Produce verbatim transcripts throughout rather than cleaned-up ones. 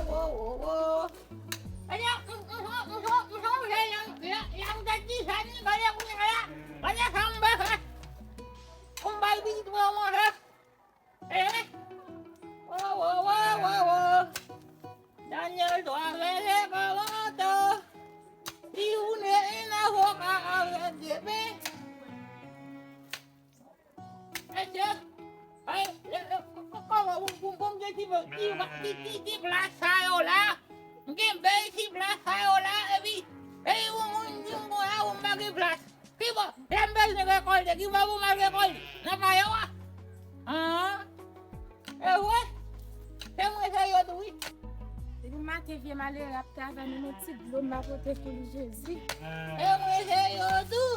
Wo, wo, wo. Gade, m, m, m, m, m sonje lè, lè, lè m te ti jèn, gade kounye a la. Gade sa m bezwen. Pou m bay pitit mwen manje. Eh? Wo, wo, wo, wo, wo. Daniel twa vèse karant. Si vous ne un avocat avec des mains, mesye, ay, eh, eh, k-, k-, kòman pou, pou, pou m gen ti, ti, ti, ti, ti plas sa yo la? M gen bèl ti plas sa yo la, epi, epi yon moun di m konsa, ou m pa gen plas. Ki bò? Lè m bezwen rekòlte, ki bò pou m al rekòlte? Nan mayo a? An? E vre? Se mwen se yo tou, wi. Depi maten, vye malere ap travay, menm yon ti dlo m pa pote pou li, Jezi. Se mwen se yo tou.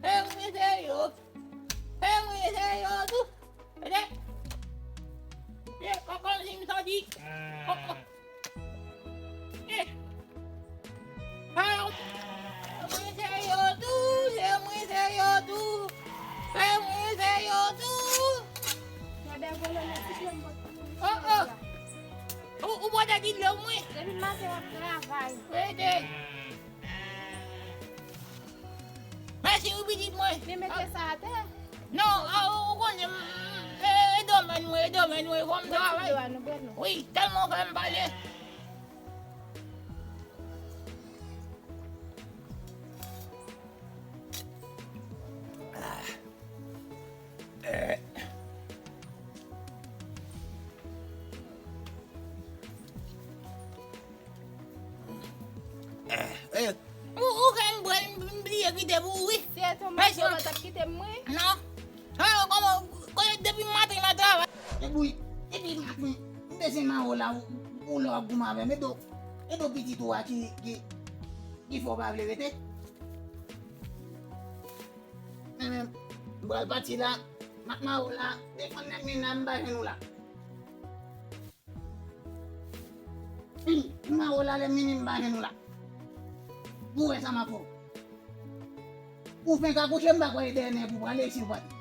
Se mwen se yo. Se mwen se yo tou. Gade. E, kòkò, si m sòti. Kòkò. Eh. Ah, mwen se yo tou, se mwen se yo tou. Se mwen se yo tou. Gade, vòlò nan ti pye m pot pou mwen. Oh, oh. Ou, ou pote ti dlo mwen. Depi maten w ap travay. Rete. Mèsi wi pitit mwen. Men mete sa atè. Non, a, ou, ou konnen, m, m, e, e domèn mwen, e domèn mwen, fò m travay. Wi, tèlman w fè m pale. Ah. Eh. Eh, eh. Ou, ou fè m bwè, m, m bliye kite pou ou, wi. Si e te yon manje, ou pa t ap kite m, wi. Non. Ah, kòman, kòman, depi maten, m ap travay. Epi, epi maten, m bezwen mayo la, ou, ou lè w ap goumen avè m, e do, e do pitit ou a ki, ki, ki fè w pa vle rete. Men, men, m pral pati la, m ap mayo la, defann nèg mwen la, m pa jwenn ou la. Hum, m mayo la, lè m vini m pa jwenn ou la. Pou wè sa m ap fè w. Ou fenk akouche, m pa kwè e dèyè nèg ou prale si w pati.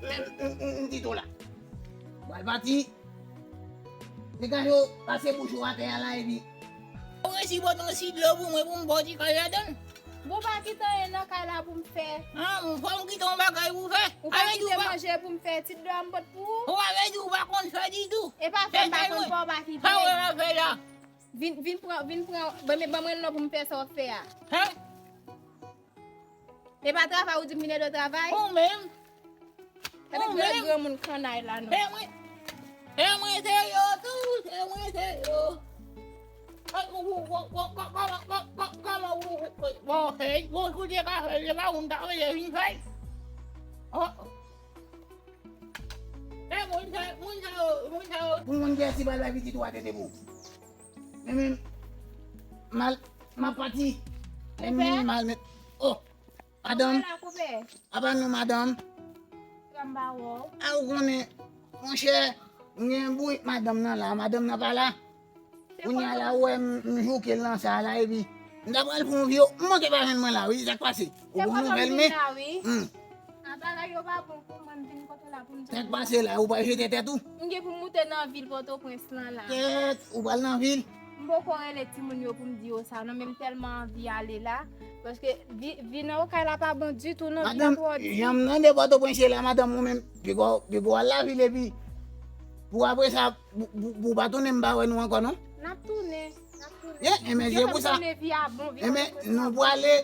Men m, m, m, m kite w la. M pral pati. Degaje w, pase bouch ou atè a la epi. Ou resi pote yon ti dlo pou mwen pou m bò ti kay ladan l. Bon, pa kite anyen nan kay la pou m fè. Ah, m fò m kite yon bagay pou fè. Ou pa kite manje pou m fè ti dlo a m pot pou ou. Ou pa vle di ou pa konn fè ditou. E pa fè m pa konn fè, ou pa kite. Sa w wè m ap fè la? Vin, vin pran, vin pran, ban mwen, ban mwen non pou m fè sa w ap fè a. Hein? E pa travay ou di m vin ede w travay? Ou menm. Gade granmoun kannay la non. E mwen, e mwen se yo tou, e mwen se yo. Kòman ou, ou, ou, kòman ou, ou, ou, kòman ou, ou, ou, bon, hey, bon, koute ka fè, se pa ou m ta rele vin fè. Oh. E moun sa, moun sa yo, moun sa yo. Pou moun ki esi pral bay pitit ou a tete pou. Men, men, mal, m ap pati. Men, men, mal met. Oh. Madanm. Apa nou, madanm? A, ou konnen, monchè, m gen bourik madanm nan la, madanm nan pa la. Kounye a la, ou wè m, m jouke l nan sa la, epi m ta pral pran yon vye, m manke pa jwenn mwen la, wi, sa k pase? Ou gon nouvèl, men. Hmm. A, bagay yo pa bon pou mwen, m vin kote w la pou m di w. Sa k pase la, ou pral jete tèt ou? M gen pou m moute nan vil Pòtoprens lan la. Kèt, ou pral nan vil? M poko rele timoun yo pou m di yo sa non, men m tèlman anvi ale la. Paske vi, vi nan Okay la pa bon ditou non, vi a twò di. Madanm, jan m tande Pòtoprens ye la, madanm, ou menm, piga w, piga w al lavil epi pou apre sa, pou, pou, pou w pa tounen m pa wè nou ankò non. N ap tounen, n ap tounen. Ye, enben se pou sa. Yo fè m konnen vi a bon, vi a bon. Enben nou prale,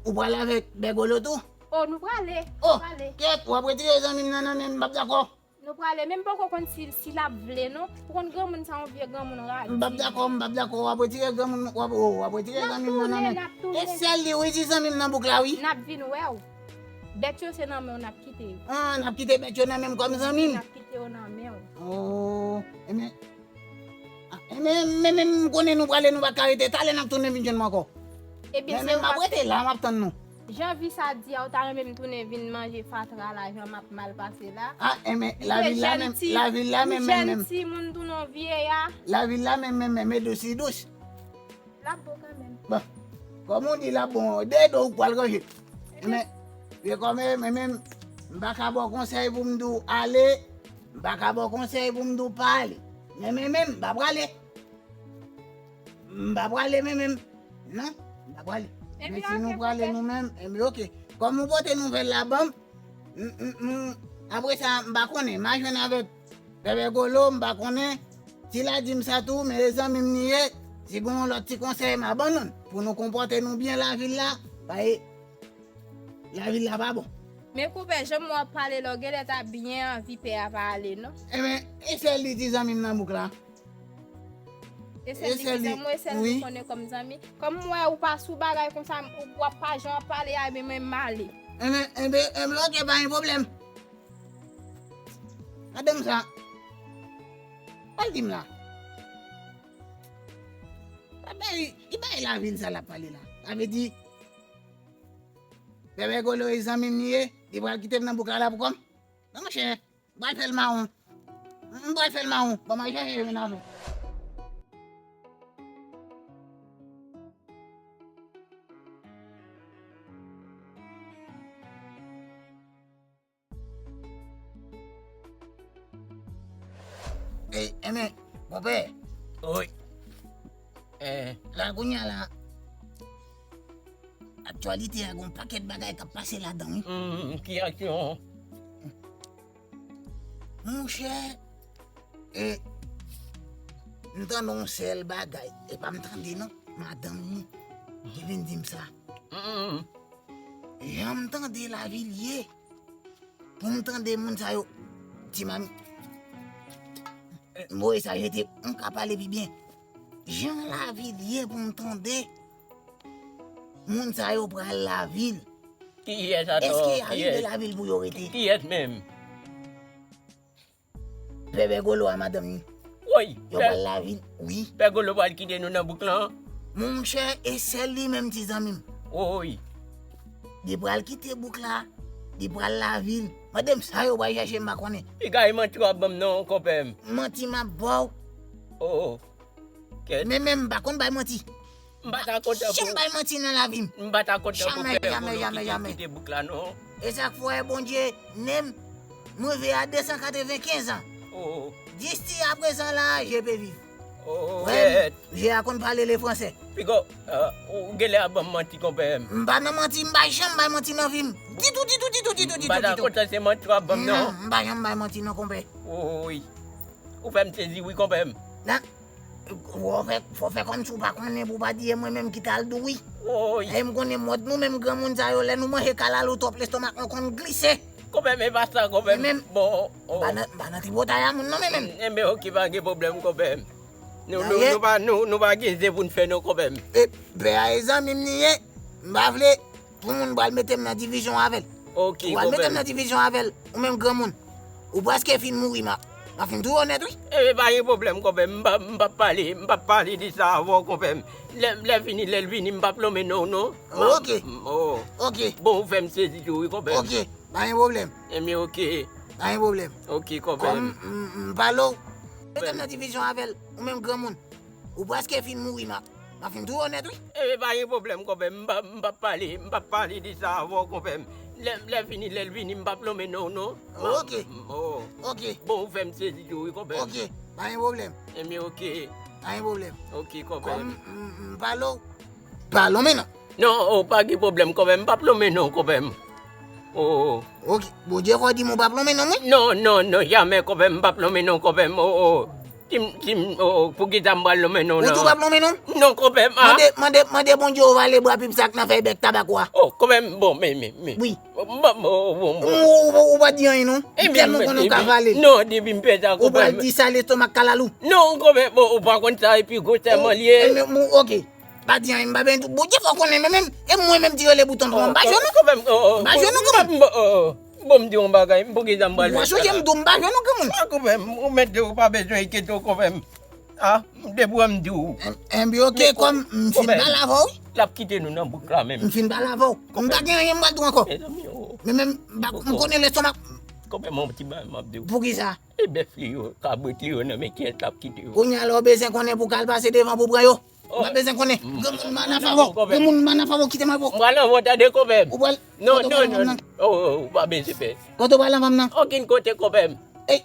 ou prale avèk Bègolo tou? Oh, nou prale, nou prale. Oh, kèt, w ap retire zanmi m nan nan men m, m p ap dakò. Nou prale, men m poko konn si, si l ap vle non. Ou konn granmoun sa, yon vye granmoun radi. M p ap dakò, m p ap dakò. W ap retire granmoun, w ap, oh, w ap retire zanmi m nan nan men. N ap tounen, n ap tounen. E sèl li, wi, di zanmi m nan bouk la, wi. N ap vin wè w. Bèt yo se nan men w n ap kite yo. Ah, n ap kite bèt yo nan men m kòm zanmi m. N ap kite yo nan men w. Oh, enben, ah, enben, men, men m konnen nou prale, nou pa ka rete. Talè n ap tounen vin jwenn mwen ankò. Ebyen, men, se men m ap rete la, m ap tann nou. Jan vi sa di a, ou ta renmen m tounen vin manje fatra la, jan m ap mal pase la. Ah, enben, lavil la menm, lavil la menm, menm, menm. Jèn timoun tounen yon vyeya. Lavil la menm, menm, menm, e dous, li dous. L ap bon kanmenm. Bon, kòm ou di l ap bon, de do ou pral ranje. Enben, men kòm, men, men, m pa ka ba w konsèy pou m di w ale, m pa ka ba w konsèy pou m di w pa ale. Men, men, men, m pa prale. M pa prale men menm. Non, m pa prale. Men si nou prale nou menm, enben oke. Kòm ou pote nouvèl la ban m, m, m, m, apre sa, m pa konnen. M a jwenn avèk Bèbè Golo, m pa konnen. Ti la di m sa tou, men e zanmi m li ye. Si gen yon lòt ti konsèy, m a ban nou l. Pou nou konpòte nou byen lavil la, paske lavil la pa bon. Men konpè, jan w ap pale la, w genlè ta byen anvi pè a pa ale, non? Enben, e sèl li ti zanmi m nan bouk la. E sèl li ki zanmi w, e sèl li konnen kòm zanmi. Kòm m wè ou pa sou bagay konsa, ou w ap pa jan w ap pale a, ebyen mwen m ale. Enben, enben, enben, oke, pa gen pwoblèm. Gade m sa. Sa l di m la. Sa bay, li bay lavil sa l ap pale la. Sa vle di, Bèbè Golo e zanmi m li ye, li pral kite m nan bouk la la pou kò m. Non, monchè, m pral fè l mawon. M pral fè l mawon. Bon, m al chèche jwenn avè l. Ey, enben, konpè. Wi. Eh. La kounye a la, aktyalite a gon pakèt bagay k ap pase ladan, wi. Hmm, ki aksyon? Monchè, e, m tande yon sèl bagay, e pa m tande non, madanm li ki vin di m sa. Hmm. Jan m tande lavil ye, pou m tande moun sa yo, ti manmi, m voye sa jete, m ka pale pi byen. Jan lavil ye pou m tande, moun sa yo pral lavil. Kiyès atò? Èske y a rive lavil pou yo rete? Kiyès menm? Pè Bègolo a madanm ni. Woy, yo pral lavil, wi. Pè Golo pral kite nou nan bouk lan? Monchè, e sèl li menm ti zanmi m. Woy. Li pral kite bouk la, li pral lavil. Mande m sa yo pral chèche m pa konnen. Piga e manti w ap ban m non, konpè m. Manti m ap ba w. Oh, oh. Kèt. Men, men m pa konn bay manti. M pa ta kontan pou. Janm bay manti nan lavi m. M pa ta kontan pou Pè Golo kite, kite bouk la non. E sa k fè Bondye, nen m, m rive a de san katrevenkenz an. Oh. Jisti aprezan la, je peux vivre. Oh, wè, je a konn pale le français. Piga, ah, ou genlè ap ban m manti, konpè m. M pa nan manti, m pa janm bay manti nan vi m. Ditou, ditou, ditou, ditou, ditou, ditou. M pa ta kontan se manti w ap ban m non. Non, m pa janm bay manti non, konpè. Woy. Ou fè m sezi wi, konpè m. Nan, fò w fè, fò w fè kòmsi w pa konnen pou w pa di e mwen menm ki t al di w wi. Woy. E m konnen mòd nou menm granmoun sa yo, lè nou manje kalalou twòp, lestomak nou konn glise. Konpè m, e pa sa, konpè m. Bon, oh. M pa nan, m pa nan tripotay a moun non, men menm. Enben, oke, pa gen pwoblèm, konpè m. Nou, nou, nou pa, nou, nou pa gen zen pou n fè non, konpè m. E, pè a e zanmi m li ye, m pa vle pou moun pral mete m nan divizyon avè l. Oke, konpè m. Ou pral mete m nan divizyon avè l, ou menm granmoun. Ou prèske fin mouri, m a, m a fin tou onèt, wi. E, pa gen pwoblèm, konpè m. M p ap, m p ap pale, m p ap pale de sa avè w, konpè m. Lè, lè vini, lè l vini, m p ap lonmen non w, non. Oke. Oh. Oke. Bon, ou fè m sezi tou, wi, konpè m. Oke. Pa gen pwoblèm. Enben, oke. Pa gen pwoblèm. Oke, konpè m. Kòm m, m, m pale w, mete m nan divizyon avè l, ou menm granmoun. Ou prèske fin mouri, m a, m a fin tou onèt, wi. Enben, pa gen pwoblèm, konpè m. M p ap, m p ap pale, m p ap pale de sa avè w, konpè m. Lè, lè vini, lè l vini, m p ap lonmen non w, non. Oke. Oh. Oke. Bon, ou fè m sezi tou, wi, konpè m. Oke. Pa gen pwoblèm. Enben, oke. Pa gen pwoblèm. Oke, konpè m. Kòm m, m, m pale w, pa lonmen non. Non, oh, pa gen pwoblèm, konpè m. M p ap lonmen non, konpè m. Oh, oh. Oke. Bondye fè w di m ou p ap lonmen non, wi? Non, non, non, jamè, konpè m. M p ap lonmen non, konpè m. Oh, oh. Di m, di m, oh, oh, poukisa m pral lonmen non w nan? Ou di w p ap lonmen non? Non, konpè m, ah. Mande, mande, mande Bondye ou vale bra pip sa k nan fèy bèk tabak ou a. Oh, konpè m, bon, men, men, men. Wi. Bon, bon, bon, bon. Ou, ou, ou pa di anyen non. M tèlman konnen ou ka vale. Non, depi m fè sa, konpè m. Ou pral di sa lestomak kalalou. Non, konpè m, bon, ou pa konn sa epi gwosè m an li ye. Enben, bon, oke. Pa di anyen, m pa bezwen di w. Bondye fè w konnen, men menm, e mwen menm ki rele pou tonton an, m pa jwe non. Konpè m, oh, oh, m pa jwe non, konpè m. Bon, m di w yon bagay, m poukisa m pral fè sa la? Ou pa sonje m di w m pa jwe non, granmoun. Konpè m, ou mèt di w pa bezwen enkyete w, konpè m. Ah, depi w wè m di w. Enben, oke, kòm m fin pale avè w, wi. L ap kite nou nan bouk la menm. M fin pale avè w. M pa gen anyen m pral di w ankò. Mezanmi, oh. Men menm, m pa, m konnen lestomak. Konpè m, yon ti bagay m ap di w. Poukisa? E bèf li yo, kabrit li yo, nan men kiyès l ap kite yo? Kounye a la w bezwen konnen pou w ka al pase devan pou w pran yo. Oh. M pa bezwen konnen. Granmoun m a nan favè w. Granmoun m a nan favè w, kite m avè w. M pral anvan w tande, konpè m. Ou pral. Non, non, non. Oh, oh, ou pa bezwen pè. Kote w pral anvan m nan? Okenn kote, konpè m. Ey.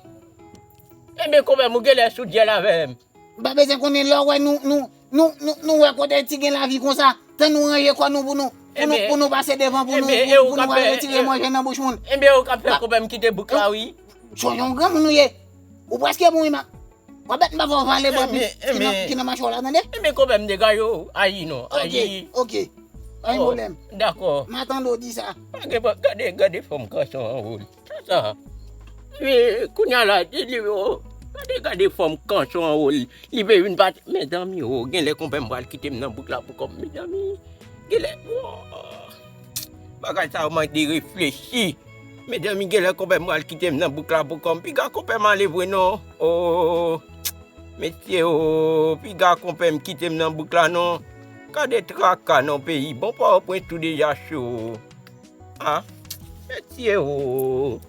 Enben, konpè m, ou genlè sou dyèl avè m. M pa bezwen konnen lè w wè nou, nou, Nou, nou, nou wè kote ti gen lavi konsa. Tan nou ranje kò nou pou nou, pou nou, pou nou pase devan, pou nou, pou nou al retire manje nan bouch moun. Enben, ou k ap fè konpè m kite bouk la, wi. Sonje yon granmoun ou ye. Ou prèske bon, wi, ma. W ap bèt m pa fè w vale bò ki nan, ki nan machè w la, tande? Enben, konpè m degaje w. Ayi non, ayi. Ok, ok. Pa gen pwoblèm. Dakò. M a tande w di sa. Pa gen pwoblèm. Gade, gade fòm kanson an, o. Sa, sa. Wi, kounye a la, di li, o. Gade, gade fòm kanson an, o. Li, li vle vin pati. Mezanmi, o, genlè konpè m pral kite m nan bouk la pou kò m, mezanmi. Genlè, o. Bagay sa yo mande reflechi. Mezanmi, genlè konpè m pral kite m nan bouk la pou kò m. Piga konpè m ale vre non. O, mesye, o, piga konpè m kite m nan bouk la non. Gade traka nan peyi. Bon, Pòtoprens tou deja cho. A, mesye, o.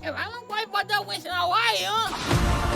E pa nan kòy Pòtoprens la w a ye, an.